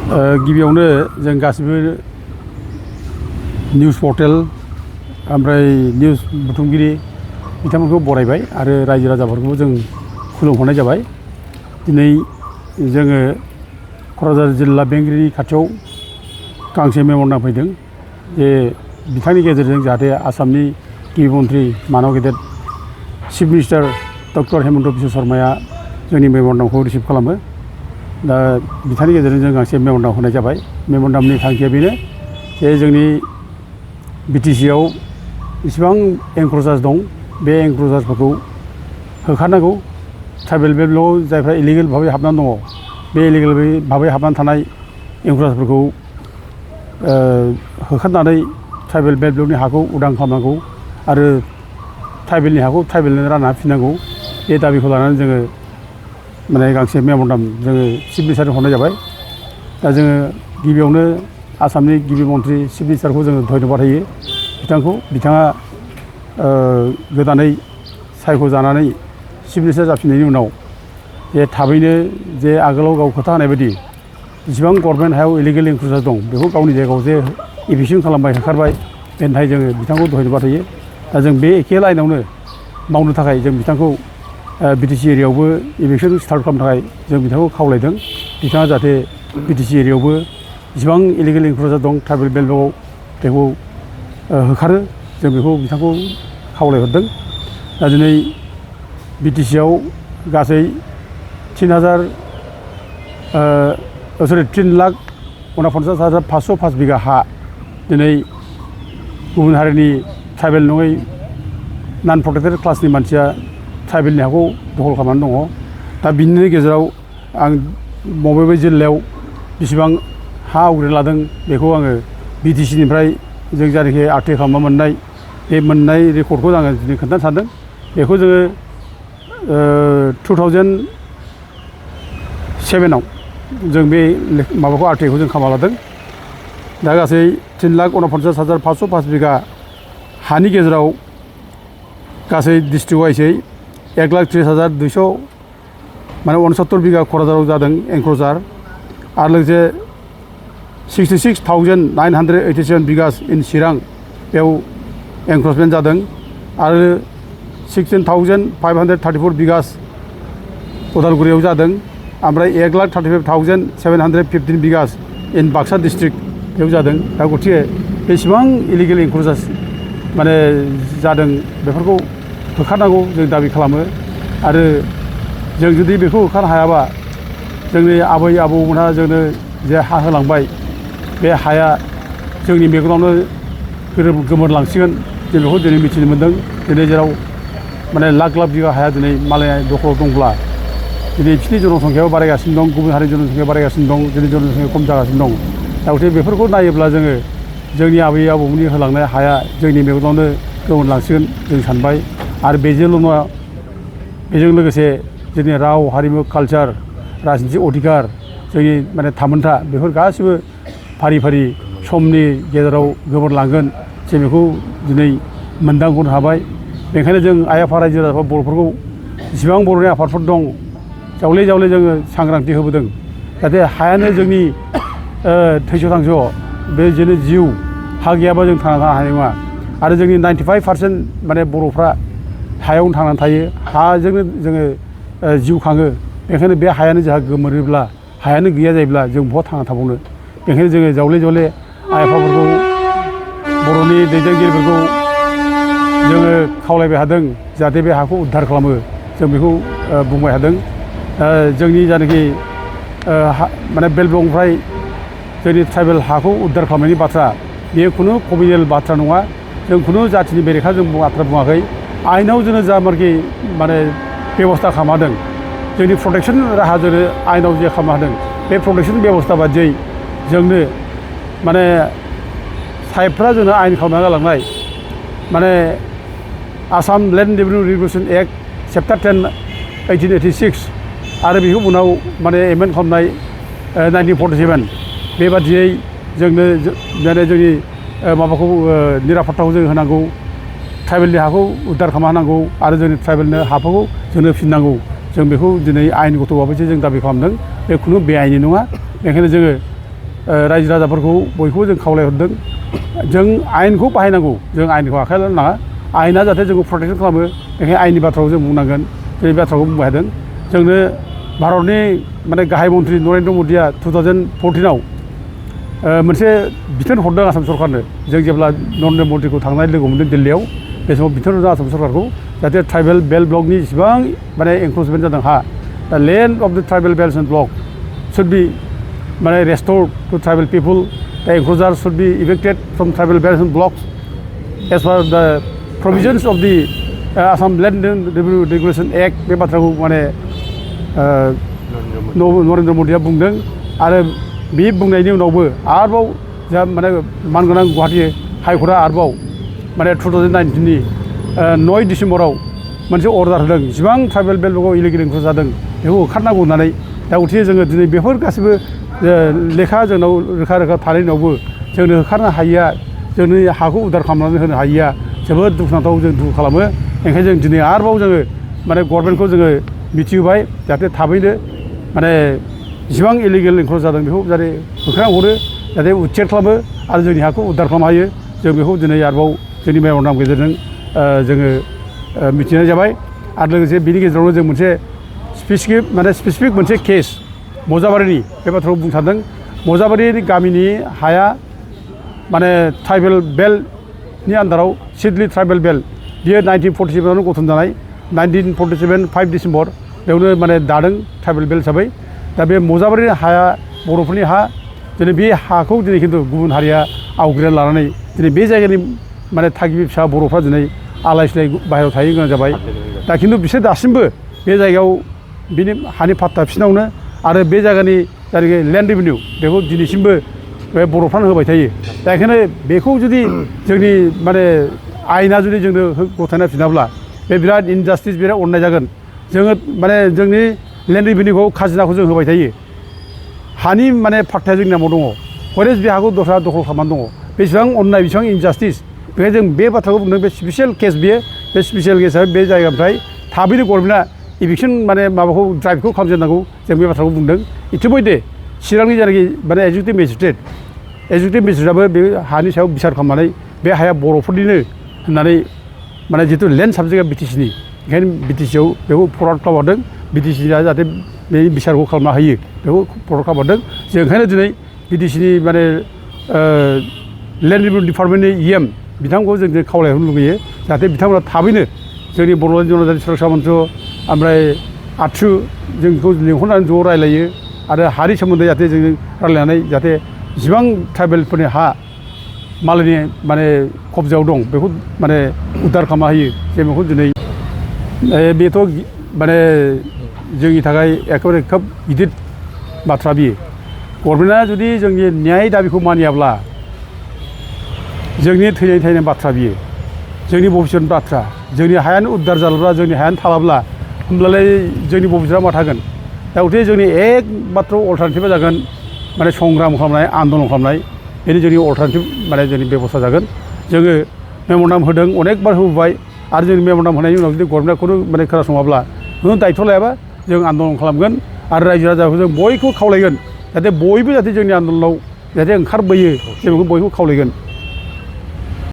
गिबियावनो जों गासिबो निउस पर्टेल ओमफ्राय निउस बुथुमगिरि बिथांमोनखौ बरायबाय आरो रायजो राजाफोरखौबो जों खुलुमहरनाय जाबाय। दिनै जोङो क'क्राझार जिल्ला बेंगिरिनि खाथियाव गांसे मेम'रेन्डाम फैदों जे बिथांनि गेजेरजों जाहाथे आसामनि गिबि मन्थ्रि मानव गेदेर chief minister doctor Himanta Biswa शर्माया जोंनि मेम'रेन्डामखौ रिसिभ खालामो। दा बिथांनि गेजेरजों जों गांसे मेम'रेन्डाम होनाय जाबाय। मेम'रेन्डामनि थांखिया बेनो जे जोंनि बिटिसिआव इसिबां एनक्ल'जार्स दं, बे एनक्ल'जार्सफोरखौ होखारनांगौ। ट्राइबेल बेल्टआव जायफ्रा इलिगेल भाबै हाबनानै दङ, बे इलिगेल भाबै हाबनानै थानाय एनक्ल'जार्सफोरखौ होखारनानै ट्राइबेल बेल्टनि हाखौ उदां खालामनांगौ आरो ट्राइबेलनि हाखौ ट्राइबेलनो रानना होफिननांगौ। बे दाबिखौ लानानै जोङो गांसे मेम'रेन्डाम जोङो चिफ मिनिस्टारनो हरनाय जाबाय। दा जोङो गिबियावनो आसामनि गिबि मन्थ्रि चिफ मिनिस्टारखौ जोङो धन्यबाद होयो बिथाङा गोदानै सायख'जानानै चिफ मिनिस्टार जाफिननायनि उनाव जे थाबैनो जे आगोलाव गाव खोथा होनाय बायदि जेसेबां गभर्नमेन्ट हायाव इलिगेल एनक्ल'जार्स दं बेखौ गावनि जायगायाव जे इभिक्सन खालामबाय, होखारबाय, बेनि थाखाय जोङो बिथांखौ धन्यबाद होयो। दा जों बे एखे लाइनावनो मावनो थाखाय जों बिथांखौ बिटिसि एरियायावबो इभिक्सन स्टार्ट खालामनो थाखाय जों बिथांखौ खावलायदों। बिथाङा जाहाथे बिटिसि एरियायावबो जेसेबां इलिगेल एनक्ल'जार दं ट्राइबेल बेल्टआव बेखौ होखारो, जों बेखौ बिथांखौ खावलायहरदों। दा दिनै बिटिसिआव गासै 3,49,505 बिगा हा दिनै गुबुन हारिनि ट्राइबेल नङै नन प्रटेक्टेड क्लासनि मानसिया ट्राइबेलनि हाखौ दखल खालामनानै दङ। दा बिनिनो गेजेराव आं बबे जिल्लायाव बेसेबां हा आवग्रिना लादों बेखौ आङो बिटिसिनिफ्राय जों जायनाखि आरटिआइ खालामना मोननाय बे मोननाय रेकर्डखौ आङो दिनै खोन्थानो सानदों। बेखौ जोङो 2007आव जों बे माबाखौ आरटिआइखौ जों खालामना लादों। दा गासै 3,49,505 बिगा हानि गेजेराव गासै डिस्ट्रिक्ट वाइसै 1,30,269 बिगा क'क्राझाराव जादों एनक्ल'जार आरो लोगोसे 66,987 बिगास इन चिरां बेयाव एनक्ल'जमेन्ट जादों आरो 16,534 बिगास उदालगुरियाव जादों। ओमफ्राय 1,35,715 बिगास इन बाक्सा डिस्ट्रिक्ट बेयाव जादों। दा गथिखे बेसेबां इलिगेल एनक्ल'जार्स जादों बेफोरखौ होखारनांगौ जों दाबि खालामो आरो जों जुदि बेखौ होखारनो हायाबा जोंनि आबै आबौमोनहा जोंनो जे हा होलांबाय बे हाया जोंनि मेगनावनो गोमोरलांसिगोन। जों बेखौ दिनै मिथिनो मोन्दों। दिनै जेराव लाख लाख बिगा हाया दिनै मालाया दखलाव दंब्ला दिनै बिसोरनि जनसंख्यायाव बारायगासिनो दं, गुबुन हारिनि जनसंख्या बारायगासिनो दं, जोंनि जनसंख्या खम जागासिनो दं। दा गथिखे बेफोरखौ नायोब्ला जोङो जोंनि आबै आबौमोननि होलांनाय हाया जोंनि मेगनावनो गोमोरलांसिगोन जों सानबाय। आरो बेजोंल' नङा, बेजों लोगोसे जोंनि राव हारिमु कालचार राजनिथि अधिकार जोंनि थामोन्था बेफोर गासिबो फारि फारि समनि गेजेराव गोमोरलांगोन जों बेखौ दिनै मोनदांहरनो हाबाय। बेनिखायनो जों आइ आफा रायजो राजाफोर बर'फोरखौ जेसेबां बर'नि आफादफोर दं जावले जावले जोङो सांग्रांथि होबोदों जाहाथे हायानो जोंनि थैस' थांस' बे जोंनि जिउ, हा गैयाबा जों थांना थानो हानाय नङा। आरो जोंनि 95% बर'फ्रा हायावनो थांनानै थायो, हाजोंनो जोङो जिउ खाङो। बेनिखायनो बे हायानो जोंहा गोमोरोब्ला, हायानो गैया जायोब्ला जों बहा थांना थाबावनो। बेनिखायनो जोङो जावले जावले आइ आफाफोरखौ, बर'नि दैदेनगिरिफोरखौ जोङो खावलायबाय थादों जाहाथे बे हाखौ उद्धार खालामो। जों बेखौ बुंबाय थादों। जोंनि जायनाखि बेल्ट ब्लकनिफ्राय जोंनि ट्राइबेल हाखौ उद्धार खालामनायनि बाथ्रा बेयो खुनु कमिउनेल बाथ्रा नङा। जों खुनु जाथिनि बेरेखा जों बाथ्रा बुङाखै। आइनाव जोङो जामारखि बेबस्था खालामदों, जोंनि प्रटेकसन राहाजोंनो आइनाव जे खालामदों बे प्रटेकसन बेबस्था बादियै जोंनो साहेबफ्रा जोंनो आइन खालामना गालांनाय Assam land revenue regulation act chapter 10 1886 आरो बेखौ उनाव एमेन्ड खालामनाय 1947 बेबादियै जोंनो जोंनि माबाखौ निरापत्ताखौ जों होनांगौ, ट्राइबेलनि हाखौ उद्धार खालामना होनांगौ आरो जोंनि ट्राइबेलनो हाफोरखौ जोंनो फिननांगौ। जों बेखौ दिनै आयेनगत भाबैसो जों दाबि खालामदों। बे खुनु बेआइनि नङा। बेनिखायनो जोङो रायजो राजाफोरखौ बयखौबो जों खावलायहरदों जों आयेनखौ बाहायनांगौ जों आयेनखौ आखाइ लानो नाङा आयेना जाहाथे जोंखौ प्रटेक्सन खालामो बेखायनो आयेननि बाथ्राखौ जों बुंनांगोन बे बाथ्राखौ बुंबाय थादों जोंनो भारतनि माने गाहाय मन्थ्रि नरेन्द्र मदिया 2014आव मोनसे बिथोन हरदों आसाम सरकारनो जों जेब्ला नरेन्द्र मदिखौ थांनाय लोगो मोनदों दिल्लीयाव बे समाव बिथोन हरदों आसाम सरकारखौ जाहाथे ट्राइबेल बेल्ट ब्लकनि जेसेबां माने एनक्रोचमेन्ट जादों हा दा land of the tribal belt and block should be माने restored to tribal people the encroacher should be evicted from tribal belt and blocks as per the provisions of the Assam land regulation act बे बाथ्राखौ माने नरेन्द्र मदिया बुंदों आरो बे बुंनायनि उनावबो आरोबाव जा माने मानगोनां गुवाहाटी हाइकर्टआ आरोबाव माने 2019नि 9 डिसेम्बराव मोनसे अर्डार होदों जेसेबां ट्राइबेल बेल्टआव इलिगेल एनक्रोच जादों बेखौ होखारनांगौ होननानै दा गथिखे जोङो दिनै बेफोर गासैबो लेखा जोंनाव रोखा रोखा थानायनि उनावबो जोंनो होखारनो हायिया जोंनि हाखौ उदार खालामनानै होनो हायिया जोबोद दुखुनांथाव जों दुखु खालामो ओंखायनो जों दिनै आरोबाव जोङो माने गभर्नमेन्टखौ जोङो मिथिहोबाय जाहाथे थाबैनो माने जेसेबां इलिगेल एनक्रोच जादों बेखौ जाहाथे होखारहरो जाहाथे उच्चेद खालामो आरो जोंनि हाखौ उद्धार खालामनो हायो जों बेखौ दिनै आरोबाव जोंनि मेम'रेन्डामनि गेजेरजों जोङो मिथिनाय जाबाय आरो लोगोसे बिनि गेजेरावनो जों मोनसे स्पेसिफिक मोनसे केस मजाबारिनि बे बाथ्राखौ बुंनो सानदों मजाबारि गामिनि हाया माने ट्राइबेल बेल्टनि आन्दाराव सिडली ट्राइबेल बेल्ट बियो 1947आवनो गठन जानाय 1947 5 डिसेम्बर बेयावनो माने दादों ट्राइबेल बेल्ट हिसाबै दा बे मजाबारि हाया बर'फोरनि हा दिनै बे हाखौ दिनै खिन्थु गुबुन हारिया आवग्रिना लानानै दिनै बे जायगानि माने थागिबि फिसा बर'फ्रा दिनै आलाय सिलाय बाहेरायाव थाहैनो गोनां जाबाय दा खिन्थु बिसोर दासिमबो बे जायगायाव बिनि हानि पाट्टा बिसिनावनो आरो बे जायगानि जायनाखि लेन्ड रेभिनिउ बेखौ दिनैसिमबो बे बर'फ्रानो होबाय थायो दा बेखायनो बेखौ जुदि जोंनि माने आयेना जुदि जोंनो गथायना फिनाब्ला बे बिराद इनजास्टिस बिराद अननाय जागोन जोङो माने जोंनि लेन्ड रेभिनिउखौ खाजोनाखौ जों होबाय थायो हानि माने पाट्टाया जोंनि नामाव दङ हरेस बे हाखौ दस्रा दखल खालामनानै दङ बेसेबां अननाय बेसेबां इनजास्टिस बेखायनो जों बे बाथ्राखौ बुंदों बे स्पेसियेल केस बियो बे स्पेसियेल केसआ बे जायगानिफ्राय थाबैनो गभर्नमेन्टआ इभिक्सन माने माबाखौ ड्राइभखौ खालामजेननांगौ जों बे बाथ्राखौ बुंदों इतिमयधे चिरांनि जायनाखि माने एजुकेटिभ मेजिस्ट्रेटआबो बे हानि सायाव बिसार खालामनानै बे हाया बर'फोरनिनो होननानै माने जितु लेन्ड साबजेक्टआ बिटिसिनि ओंखायनो बिटिसिआव बेखौ फरवार्ड खालामहरदों बिटिसिआ जाहाथे बे बिसारखौ खालामनो हायो बेखौ फरवार्ड खालामहरदों जों ओंखायनो दिनै बिटिसिनि माने लेन्ड रेभिनिउ डिपार्टमेन्टनि EM बिथांखौ जों खावलायहरनो लुगैयो जाहाथे बिथांमोना थाबैनो जोंनि बर'नि जनजाति सुरक्षा मन्त्र ओमफ्राय आथ्रु जों बेखौ लिंहरनानै ज' रायलायो आरो हानि सोमोन्दै जाहाथे जों रायलायनानै जाहाथे जेसेबां ट्राइबेलफोरनि हा मालायनि माने कब्जायाव दं बेखौ माने उद्धार खालामना होयो जों बेखौ दिनै बेथ' माने जोंनि थाखाय एखेबारे खोब गिदिर बाथ्रा बियो गभर्नमेन्टआ जुदि जोंनि न्याय दाबिखौ मानियाब्ला जोंनि थैनाय बाथ्रा बियो जोंनि भबिष्यतनि बाथ्रा जोंनि हायानो उद्धार जालाब्ला जोंनि हायानो थालाब्ला होमब्लालाय जोंनि भबिष्यतआ मा थागोन दा गथिखे जोंनि एकमात्र अल्टारनेटिभा जागोन माने संग्राम खालामनाय आन्दलन खालामनाय बेनो जोंनि अल्टारनेटिभ माने जोंनि बेबस्था जागोन जोङो मेम'रेन्डाम होदों अनेकबार होबोबाय आरो जों मेम'रेन्डाम होनायनि उनाव जुदि गभर्नमेन्टखौनो माने खोनासङाब्ला दायित्व लायाबा जों आन्दलन खालामगोन आरो रायजो राजाखौ जों बयखौबो खावलायगोन जाहाथे बयबो जाहाथे जोंनि आन्दलनाव जाहाथे ओंखारबोयो जों बेखौ बयखौबो खावलायगोन